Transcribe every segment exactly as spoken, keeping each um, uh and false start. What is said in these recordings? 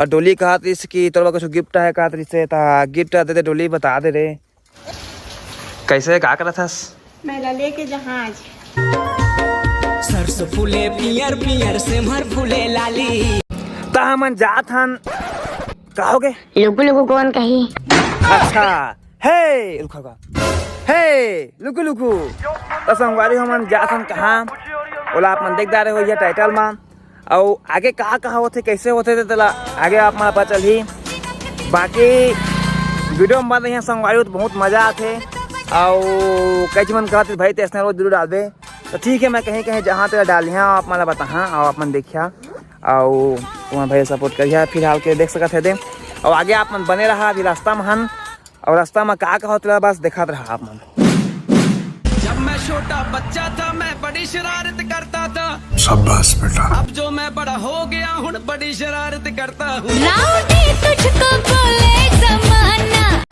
डोली कहत रहिस कि तोर बर कुछ गिफ्ट हे कहत रहिस हे, त गिफ्ट दे दे डोली, बता दे रे। कैसे, का करत हस? मैं ला लेके जहाज। सरसों फूले पियर पियर, सेमर फूले लाली। त हमन जात हन। का हो गे? लुकु लुकु कोन कही? अच्छा, हे, रुका का? हे, लुकु लुकु। त संगवारी हमन जात हन कहाँ? ओला आप मन देख डारे हो ये टाइटल मा। अउ आगे का, का होथे, कैसे होथे, ते तेला आगे आप मन ला पता चलही। बाकी वीडियो में बने रहिहा संगवारी हो, तो बहुत मजा आथे। अउ कई झन मन कहत हे, "भाई, ते अइसने रोज वीडियो डालबे।" तो ठीक है, मैं कहीं, कहीं जहाँ तेला डालिहा, आप मन ला बताहा, अउ आप मन देखिहा, अउ तुम्हार भाई सपोर्ट करिहा। फिलहाल के देख सकत हे दे, अउ आगे आप मन बने रहा, अभी रास्ता में हन। अउ रास्ता म का, का होत रहा, बस देखत रहा आप मन। जब मैं छोटा बच्चा था, मैं बड़ी शरारत करता था। शाबाश बेटा। अब जो मैं बड़ा हो गया हूँ, बड़ी शरारत करता हूँ। राउडी तुझको बोले जमाना।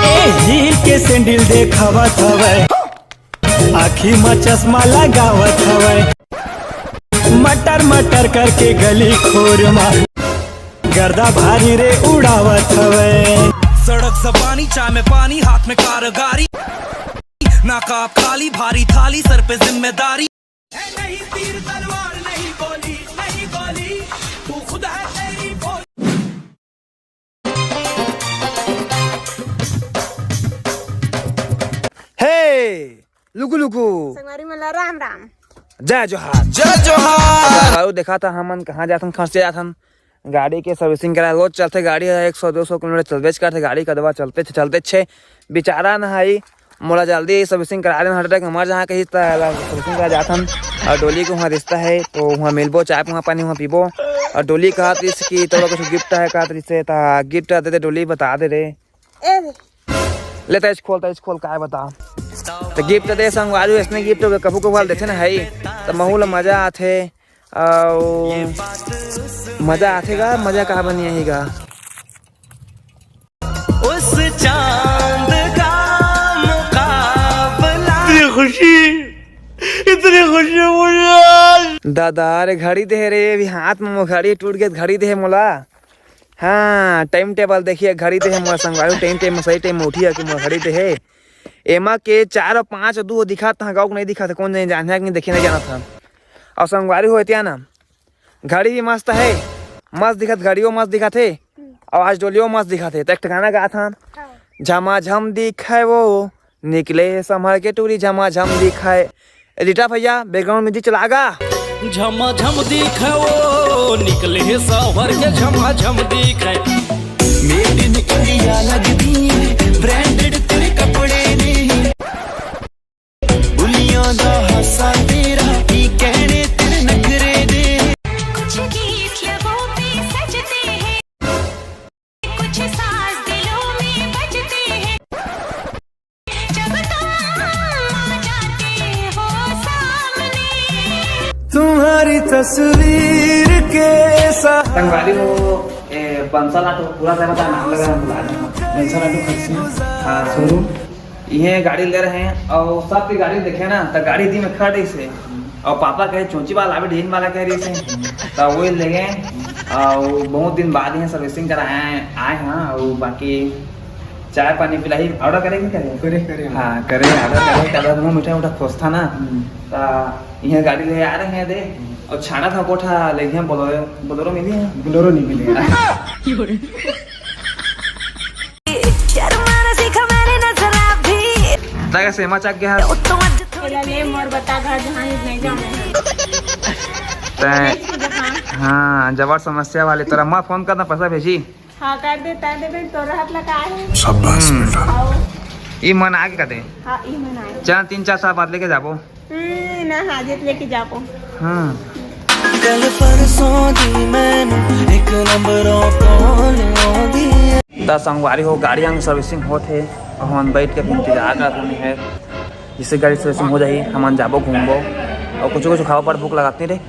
ए झील के सैंडल देखावत हवय, आँखी म चश्मा लगावत हवय। मटर मटर करके गली खोर मा गर्दा भारी रे उड़ावत हवय। सड़क जबानी, चाय में पानी, हाथ में कारगारी, नाका खाली, भारी थाली, सर पे जिम्मेदारी। है नहीं तीर तलवार, नहीं गोली, नहीं गोली, तू खुद है तेरी गोली। हे, लुकु लुकु। संगवारी मन ला राम राम। जय जोहार। जय जोहार। बाबू देखा था हमन कहाँ जाथन, खर्चे जाथन। गाड़ी के सर्विसिंग कराए रोज चलथे, गाड़ी ह एक सौ दो सौ किलोमीटर चलबेच करथे, गाड़ी कदवा चलते छे, चलते छे। बेचारा न हई, मोला जल्दी सर्विसिंग करा देना, हार्ट अटैक मर जहाँ कही, त एला सर्विसिंग करा जाथन। अउ डोली के वहाँ रिश्ता हे, तो वहाँ मिलबो, चाय वहाँ पानी वहाँ पीबो। अउ डोली कहत रहिस कि तोला कुछ गिफ्ट हे कहत रहिस हे, त गिफ्ट दे दे डोली, बता दे रे। ए दे। ले तैच खोल, तैच खोल, काय बता। त गिफ्ट दे संगवारी, अइसने गिफ्ट कभू कभार देथे ना हई, त महू ल मजा आथे। अउ मजा आथे गा, मजा का बनी आही गा। उस चांद का मुकाबला। इतनी खुशी, इतनी खुशी मुझे आज। दादा रे, घड़ी दे रे, अभी हाथ में घड़ी टूट गया, घड़ी दे मोला। हाँ, टाइम टेबल देखिए, घड़ी दे हे मोला संगवारी, टाइम टेबल सही टाइम में उठी है कि मोला घड़ी दे हे। एमा के चार अउ पाँच अउ दू दिखात हे, गाँव के नहीं दिखात हे, कौन जाने, जाने कि नहीं, देखे नहीं जाना था। अउ संगवारी हो एतिया ना, घड़ी भी मस्त हे, मस्त दिखत, घड़ियो मस्त दिखत हे, अउ आज डोलियो मस्त दिखत हे। त एक ठे गाना गात हन, हाँ। झमाझम दिखे वो, निकले हे समर के टूरी, झमाझम दिखे। एडिटर भैया, बैकग्राउंड म्यूजिक चला गा। झमाझम दिखे वो, निकले हे सहर के झमाझम दिखे। Made in India लगदी, branded तेरे कपड़े ने। बुलियां दा हासा तेरा, की कहने तेरे नखरे दे। कुछ गीत लबों पे सजते हैं, कुछ साज दिलों में बजते हैं। जब तुम आ जाते हो सामने। तुम्हारी तस्वीर के साथ। संगवारी हो, ए, बंसल ऑटो पूरा तरह का नाम लगा, हम बुला रहे हैं। बंसल ऑटो खरसिया। हाँ। शोरूम। इहे गाड़ी ले रहे हैं अउ सबके गाड़ी देखे ना, त गाड़ी दी में खड़ रहिस हे। अउ पापा कहे, "चोंची वाला लाबे, ढीन वाला," कह रहिस हे। त वही ले गए अउ बहुत दिन बाद इहे सर्विसिंग कराए आए, आए हाँ। अउ बाकी चाय पानी पिलाही, ऑर्डर करे कि करे? करे, करे। हाँ, करे, ऑर्डर करे, काबर मुँह मीठा मीठा खोजथा ना। हम्म। त इहे गाड़ी ले आ रहे हैं दे, अउ छाड़ा था कोठा ले गए, बोलोरो, बोलोरो मिली है? बोलोरो नहीं मिलेगा। शर्माना सीखा मैंने नजरा भी। ताकि सेमा चक गया। उत्तम आज थोड़ी एला ले मोर बता घर जहाँ ही नहीं जाना है। तैं, जहाँ। हाँ, जबर समस्या वाले। तोर अम्मा फोन करना, पैसा भेजी। हाँ, कर दे, तैं देबे, तोर हाथ लगा है। शाबाश हम्म। बेटा। आओ। ई मन आगे कर दे। हाँ, ई मन आगे। चल, तीन चार साल बाद लेके जाबो। हम्म, ना हाजत लेके जाबो। हाँ। कल परसों दी मैनू एक नंबरों कॉल आंदी है। त संगवारी हो, गाड़ी अंग सर्विसिंग होत हे अउ हमन बैठ के इंतजार करत हन हे, जिससे गाड़ी सर्विसिंग हो जाही, हमन जाबो घूमबो अउ कुछ कुछ खावा पर भूख लगात नहीं रे।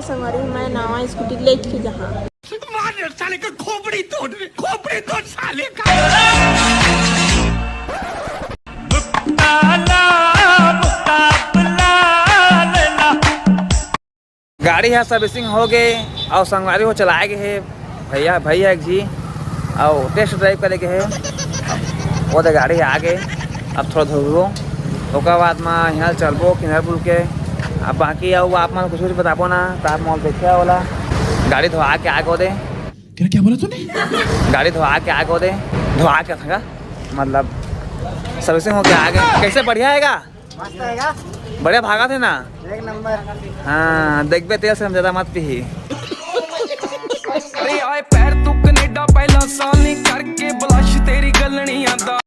संगवारी हो, मैं नवा स्कूटी लेके जहाँ मार साले का खोपड़ी तोड़, खोपड़ी तोड़ साले का। गाड़ी ह सर्विसिंग हो गे अउ संगवारी हो चलाए गे हे। भैया, भैया एक जी, अउ टेस्ट ड्राइव करे के हे, वो दे गाड़ी आगे, अब थोड़ा धोबो, ओकर बाद म यहाँ चलबो किनार पुल के। अब बाकी अउ आप मन कुछ कुछ बताबो ना, त आप मोल देखे वाला गाड़ी धोआ के आगे दे। तेरा क्या बोला तूने? गाड़ी धोआ के आगे दे, धोआ के थंगा, मतलब सर्विसिंग होके आगे। कैसे, बढ़िया आएगा? मस्त रहेगा। बढ़िया भागत हे ना? एक नंबर। हाँ, देखबे तेल से हम ज्यादा मत पीही। रे आए पैर तू ਕੈਨੇਡਾ, ਪਹਿਲਾ ਸਾਲ ਨਹੀਂ ਕਰਕੇ ਬਲਸ਼ ਤੇਰੀ ਗੱਲਣੀਆਂ ਦਾ।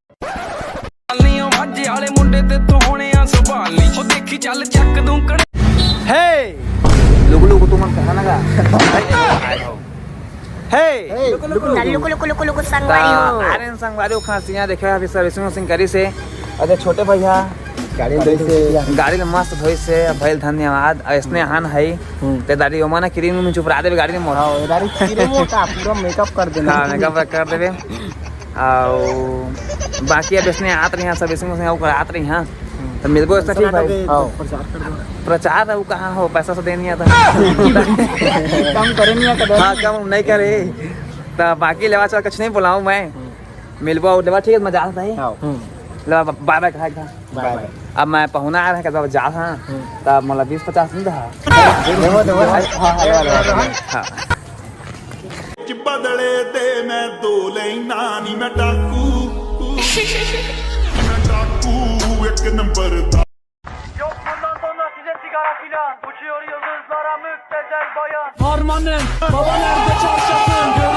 ਨਹੀਂ ਆਵਾਜ਼ੇ ਵਾਲੇ ਮੁੰਡੇ ਤੇ ਤੂੰ ਹੋਣਿਆ ਸਵਾਲ ਨਹੀਂ, ਉਹ ਦੇਖੀ ਚੱਲ ਚੱਕ ਦੂੰ ਕਣ। हे, लुगु लुगु तुमन कहा ना गा? हे, लुगु लुगु लुगु लुगु संगवारी हो। आर्यन संगवारी हो, खासियां देखे अभी सर्विसिंग वर्विसिंग करी से। अरे छोटे भैया, गाड़ी धोई से। गाड़ी ल मस्त धोई से, भइल धन्यवाद। अउ इसने हन है, हम्म। ते दाढ़ी ओमा ना क्रीम में चुपरा देबे गाड़ी में मोर। हाँ, दाढ़ी क्रीम वो का पूरा मेकअप कर देना। हाँ, मेकअप कर देबे। अउ बाकी अब इसने आत रही हैं, सर्विसिंग वर्विसिंग अउ करात रही हैं। हम्म। तो मिलबो ऐसा ठीक भाई। हाँ। प्रचार है, वो कहाँ हो, पैसा से देनी आता। कम करे नहीं आता। हाँ, कम नहीं करे। तो बाकी लेवा चल कुछ नहीं बोलाऊँ मैं। हम्म। मिलबो अउ लेवा, ठीक है, मैं जात हूँ। हाँ। हम्म। लेवा, बाय बाय, कहा था? बाय बाय। अब मैं पहुना आ रहा है, कब जात हाँ, हम्म। तब मतलब बीस पचास नहीं था। देबो, देबो। हाँ, हाँ, लेवा, लेवा, लेवा। हाँ। Badalı deme dolayına ni metaku. Metaku ek number da. Yok bundan sonra size sigara filan. Uçuyor yıldızlara müptezel bayan. Harmanım, baba nerede çarşafın?